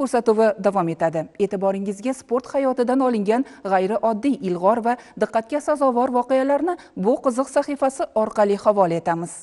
Ko'rsatuvi davom etadi. E'tiboringizga sport hayotidan olingan g'ayrioddiy, ilg'or va diqqatga sazovor voqealarni bu qiziq sahifasi orqali havola etamiz.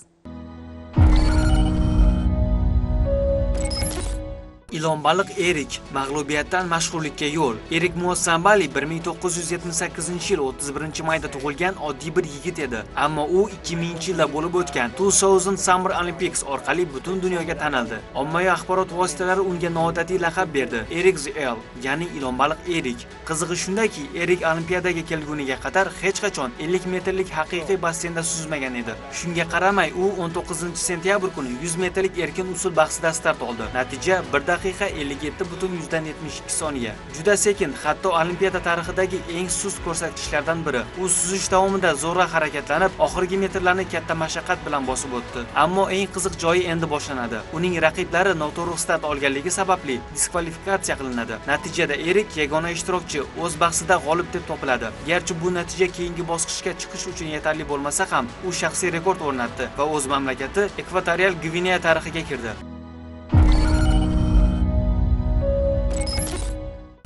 Ilon baliq Erik mag'lubiyatdan mashhurlikka yo'l. Erik Muassambali 1978-yil 31-mayda tug'ilgan oddiy bir yigit edi. Ammo u 2000-yilda bo'lib o'tgan 2000 Summer Olympics orqali butun dunyoga tanildi. Ommaviy axborot vositalari unga noodatiy laqab berdi: Erik the Eel, ya'ni ilon baliq Erik. Qizig'i shundaki, Erik Olimpiadaga kelguniga qadar hech qachon 50 metrlik haqiqiy basseynda suzmagan edi. Shunga qaramay, u 19-sentyabr kuni 100 metrlik erkin usul bahsida start oldi. Natija 1 daqiqa 57,72 soniya. Juda sekin, hatto Olimpiada tarixidagi eng sust ko'rsatkichlardan biri. U suzish davomida zo'rg'a harakatlanib, oxirgi metrlarni katta mashaqqat bilan bosib o'tdi. Ammo eng qiziq joyi endi boshlanadi. Uning raqiblari noto'g'ri start olganligi sababli diskvalifikatsiya qilinadi. Natijada Erik yagona ishtirokchi o'z bahsida g'olib deb topiladi. Garchi bu natija keyingi bosqichga chiqish uchun yetarli bo'lmasa ham, u shaxsiy rekord o'rnatdi va o'z mamlakati Ekvatorial Gvineya tarixiga kirdi.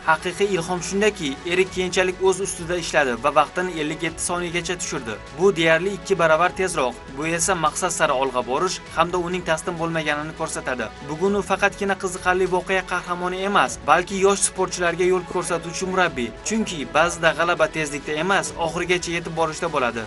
Haqiqiy ilhom shundaki, Erik keyinchalik o'z ustida ishladi va vaqtini 57 soniyagacha tushirdi. Bu deyarli 2 baravar tezroq. Bu esa maqsad sari olg'a borish hamda uning taslim bo'lmaganini ko'rsatadi. Bugun u faqatgina qiziqarli voqea qahramoni emas, balki yosh sportchilarga yo'l ko'rsatuvchi murabbiy. Chunki ba'zida g'alaba tezlikda emas, oxirigacha yetib borishda bo'ladi.